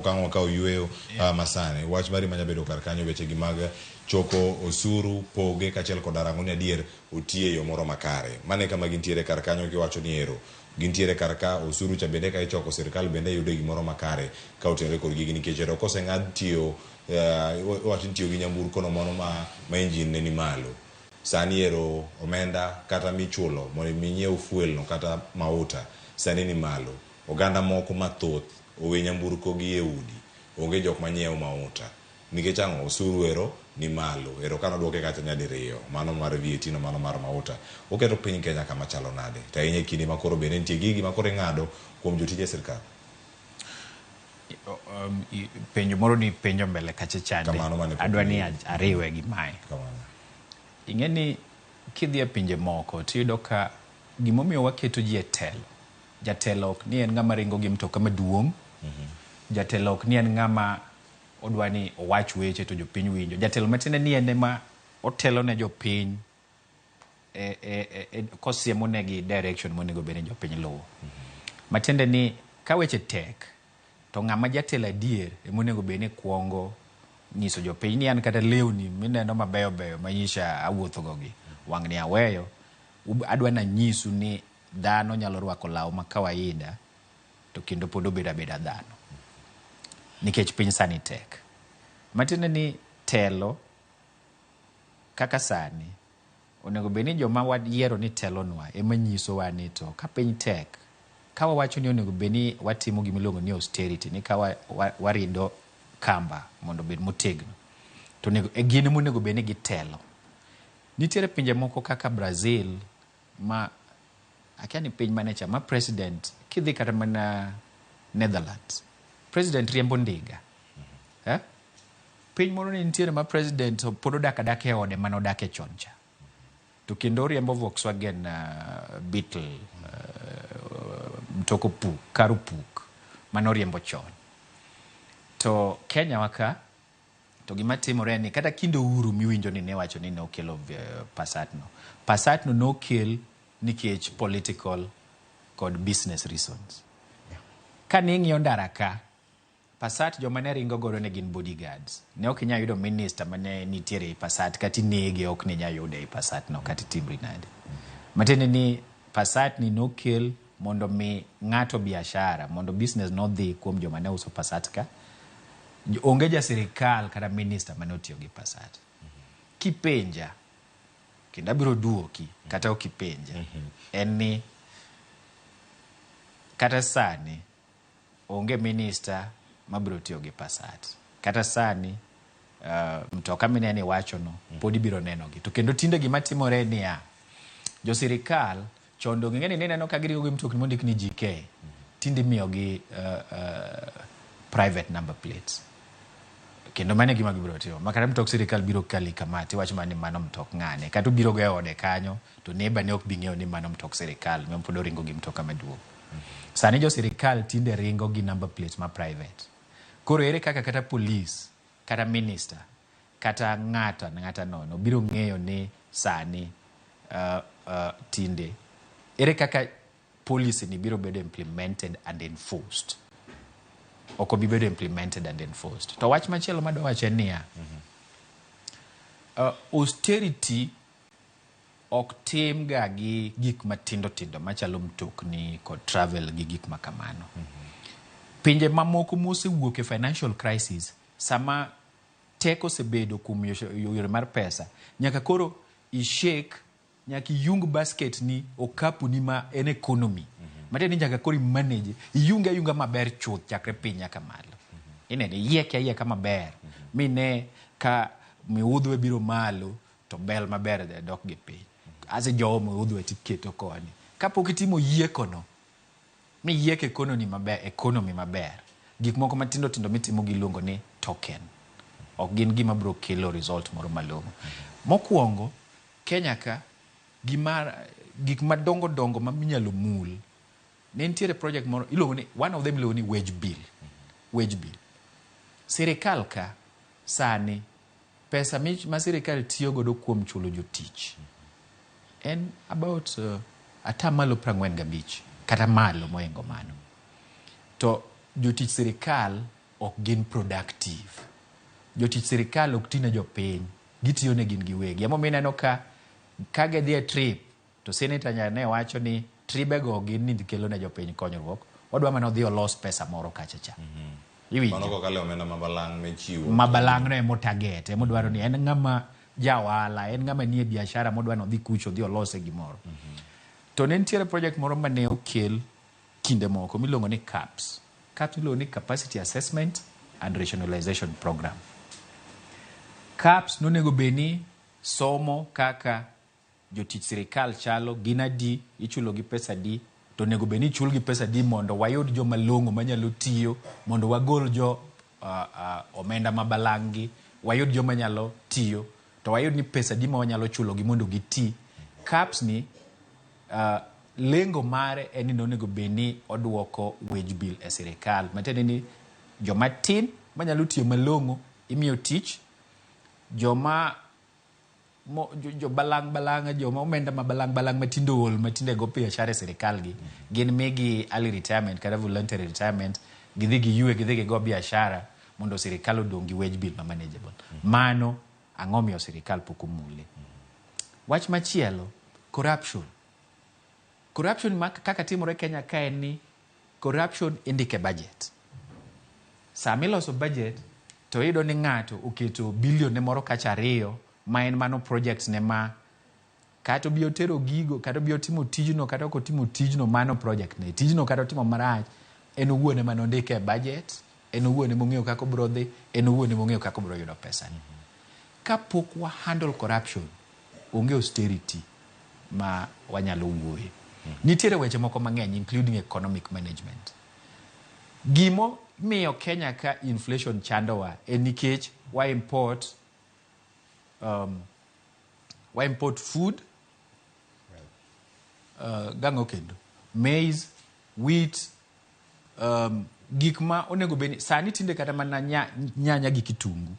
Okang' wakawo yueyo masani. Wach mari manya bedo kar kanyo weche gi mag choko osuru, poge kaachiel koda rango ni adier otiye e yo moro makare. Mano e kama gintiere kar kanyo kiwacho ni ero gintiere kar ka osuru cha bende ka ichoko sirkal bende yude gimoro makare ka otenore kod gigi nikech ero koseng'ad tiyo iwacho ni tiyo gi nyamburko no mano ma engine ne ni malo. Sani ero omenda kata michulo mondo mi inyiew fuel no kata mauta sani ni malo. Oganda moko mathoth owe nyamburko gi e udi, onge jok manyiewo mauta. Nikech ang'o? Osuru ero ni malo. Ero kane oduoke kacha nyadiriyo, mano mar VAT no mano mar mauta. Oketo piny Kenya kama chalo nade? To ahinya e kinde ma koro bende nitie gigi ma koro ing'ado kuom jotije sirkal. Penjo moro ni penjo mbele kacha chande. Kamano mane pok Adwa ni iwinjo. Ariwe gi mae. Kamano. Ing'e ni kidhi e pinje moko tiyudo ka gimomiyo waketo ji e telo. Jatelo ok ni en ng'ama ringo gi mtoka maduong'. Jatelo ok ni en ng'ama odwa ni owach weche to jopiny winjo. Jatelo matiende ni en ema otelo ne jopiny e kosiemo negi direction monego bed ni jopiny luwo. Matiende ni ka weche tek to ng'ama jatelo adier ema onego bed ni kuongo nyiso jopiny ni an kata lewni mineno mabeyo beyo manyicha awuotho go gi wang' ni aweyo adwa nanyisu ni dhano nyalo rwako law ma kawaida to kendo pod obedo abeda dhano nikech piny sani tek. Matiende ni telo kaka sani onego bed ni joma wayiero ni telonwa ema nyisowa ni to ka piny tek ka wawacho ni onego bed ni watimo gima iluongo ni austerity ni ka warido kamba mondo obed motegno to onego, e gin ema onego bed ni gitelo. Nitiere pinje moko kaka Brazil ma akia ni piny mane cha ma president kidhi kata mana Netherlands president riembo ndiga, eh? Piny moro ne nitiere ma president pod odak adaka e ode mane odake chon cha to kendo oriembo Volkswagen Beetle, mtok opuk kar opuk mane oriembo chon. To Kenya wa ka to gima timore en ni kata kinde Uhuru miwinjo ni ne wacho ni nokelo Passat no. Passat no nokel nikech political kod business reasons. Ka ning'iyo ndara ka, Passat joma ne ringo godo ne gin bodyguards. Ne ok inyal yudo minister mane nitiere ei Passat kata inege ok ne inyal yude ei Passat no kata itimri nade. Matiende ni Passat ni nokel mondo mi ng'ato biashara mondo business nodhi kuom joma ne uso Passat ka. Onge ja sirikal kata minister mane otiyo gi Passat. Kipenja kendo abiro duoki kata ok ipenja en ni kata sani onge minister mabiro tiyo gi Passat. Kata sani mtoka mineno iwachono pod ibiro nenogi. To kendo tinde gima timore niya, jo sirikal chon donge ing'e ni nineno ka giringo gi mtokni mondik ni GK, tinde imiyogi private number plates. Kendo mano e gima gibiro timo. Ma kata mtok sirikal biro kali kama tiwacho mana ni mano mtok ng'ane. Kata obiro go e ode kanyo to neighbor ne ok bi ng'eyo ni mano mtok sirikal ma pod oringo gi mtoka maduong'. Sani jo sirikal tinde ringo gi number plate ma private. Koro ere kaka kata police, kata minister, kata ng'ato ang'ata nono biro ng'eyo ni sani tinde ere kaka policy ni biro bedo implemented and enforced. Ok obi bedo implemented and enforced. To wach machielo madwa wacho en niya, austerity ok tim ga gi gik matindo tindo machalo mtokni kod travel gi gik ma kamano. Pinje mamoko mosewuok e financial crisis sama teko osebedo kuom yore mar pesa nyaka koro ishake nyaka iyung basket ni okapu ni ma en economy. Matiende ni nyaka koro imanage iyunge ayunga maber chuth chakre piny nyaka malo. Inene iyieke ayieka maber mine ka miudhwe biro malo to bel maber dok gi piny. Asejowo miudhwe tiketo koni. Kapok itimo yieko no miyiek economy maber, economy maber, gik moko matindo tindo mitimo gi iluongo ni token. Ok gin gima biro kelo result moro malong'o. Mokwongo, Kenya ka gima gik madongo dongo ma minyalo mul ne nitiere project moro iluongo ni one of them iluongo ni wage bill. Wage bill. Sirikal ka sani pesa ma sirikal tiyo godo kuom chulo jotich en about atamalo 45 kata malo mohingo mano. To jotich sirikal ok gin productive. Jotich sirikal ok ti ne jopiny, gitiyo ne gin giwegi. Emomiyo ineno ka ka gidhi e trip to senator nya ne wacho ni tribe go gin ni kelo ne jopiny konyruok, wadwa mana odhi olos pesa moro kacha cha. Iwinjo? Mano kokalo e omenda ma balang' michiwo. Ma balang'no emo target, emodwaro ni en ng'ama ja ohala, en ng'ama nie biashara modwa ni odhi kucho odhi olose gimoro. To ne nitiere project moro mane okel kinde moko miluongo ni CAPS. CAPS iluongo ni Capacity Assessment and Rationalization Program. CAPS nonego bed ni somo kaka jotich sirikal chalo, gin adi, ichulo gi pesa adi, to onego bed ni ichul gi pesa adi mondo wayud joma long'o manyalo tiyo, mondo wagol jo omenda ma balang' gi, wayud joma nyalo tiyo, to wayud ni pesa adi ma wanyalo chulo gi mondo giti. CAPS ni lengo mare en ni nonego bed ni oduoko wage bill e sirikal, matiende ni joma tin manyalo tiyo malong'o imiyo tich, joma jo balang' balang', joma omenda ma balang' balang' matinde ool matinde go biashara e sirikal gi, gin migi early retirement kata voluntary retirement, gidhi giyue, gidhi gigo biashara mondo sirikal odong' gi wage bill ma manageable. Mano ang'o miyo sirikal pok omule? Wach machielo, corruption. Corruption ma kaka timore Kenya ka en ni corruption indike budget. Sama iloso budget to iyudo ni ng'ato oketo billion ne moro kacha ariyo ma en mano projects ne ma kata obi otero gigo, kata obi otimo tijno, kata ok otimo tijno, mano project ne. Tijno kata otimo marach, en owuon ema nondike e budget, en owuon ema ong'eyo kaka obiro dhi, en owuon ema ong'eyo kaka obiro yudo pesa ni. Kapok wa handle corruption, onge austerity ma wanyalo wuoye. Nitiere weche moko mang'eny including economic management. Gimo miyo Kenya ka inflation chandowa en nikech wa import food, gang'o kendo, maize, wheat, gik ma onego bed ni sani tinde kata mana nyanya gi kitungu.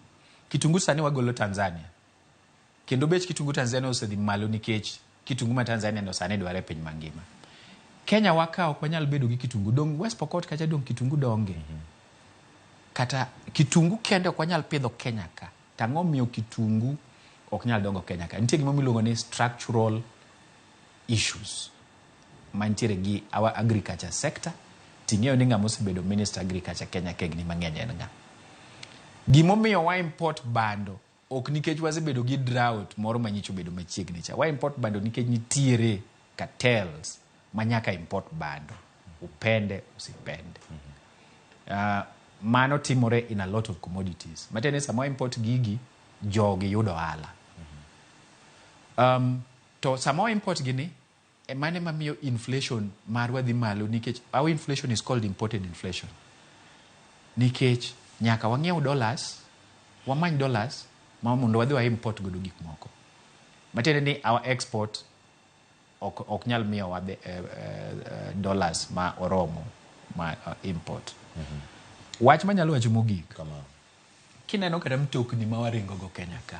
Kitungu sani wagolo Tanzania. Kendo bech kitungu Tanzania osedhi malo nikech kitungu ma Tanzania no sani dware e piny mangima. Kenya waka ok wanyal bedo gi kitungu. Dong West Pokot kacha dong kitungu donge. Kata kitungu kende ok wanyal pidho Kenya ka. To ang'o miyo kitungu ok nyal dongo Kenya ka? Nitie gima miluongo ni structural issues mantiere gi our agriculture sector. Ting'eyo ni ng'ama osebedo minister agriculture Kenya ka higni mang'eny en ng'a? Gimomiyo wa import bando ok nikech wasebedo gi drought moro manyicho obedo machiegni cha. Wa import bando nikech nitiere cartels ma nyaka import bando. Upende, usipende. Mano timore in a lot of commodities. Matiende ni sama wa import gigi, jogi yudo ohala. To sama wa import gini, e mano ema miyo inflation marwa dhi malo nikech our inflation is called imported inflation. Nikech nyaka wang'iew dollars, wamany dollars ma mondo wadhi wa import godo gik moko. Matiende ni our export ok nyal miyo wa dollars ma oromo ma import. Wach manyalo wacho mogik. Kineno kata mtokni ma waringo go Kenya ka.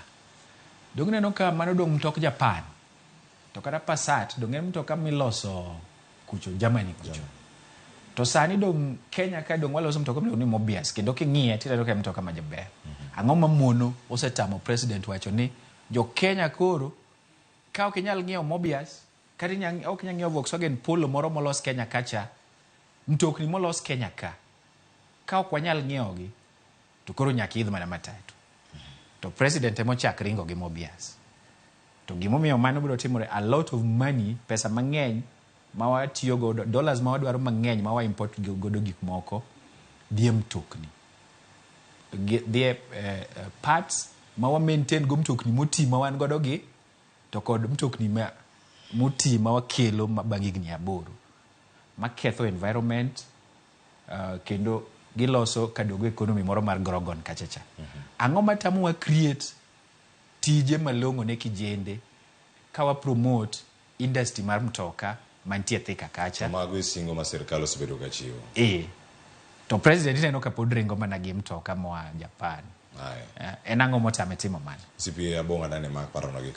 Dong ineno ka mano dong mtok Japan. To kata Passat dong en mtoka miloso kucho Germany kucho. To sani dong Kenya ka dong waloso mtoka miluongo ni Mobius kendo king'iye tineno ka en mtoka ma jaber. Ang'o ma mono osetamo president wacho ni jo Kenya koro ka ok inyal ng'iewo Mobius kata ok inyal ng'iewo Volkswagen Polo moro molos Kenya kacha, mtokni molos Kenya ka, ka ok wanyal ng'iewogi to koro nyaka idh mana matatu. To president ema ochak ringo gi Mobius. To gimomiyo mano biro timore, a lot of money, pesa mang'eny ma watiyo godo, dollars ma wadwaro mang'eny ma wa import godo gik moko, dhi e mtokni. Dhi e parts ma wa maintain go mtokni moti ma wan godo gi, to kod mtokni ma moti ma wakelo bang' higni 8 maketho environment, kendo giloso kadogo economy moro mar Grogon kacha cha. Ang'o matamowa create tije malong'o ne kijende ka wa promote industry mar mtoka mantie Thika kacha? Mago e singo ma sirkal osebedo ka chiwo. To president ineno ka pod ringo mana gi mtoka moa Japan. En ang'o motame timo mano? CPA Abong'a Dani Mark parono gi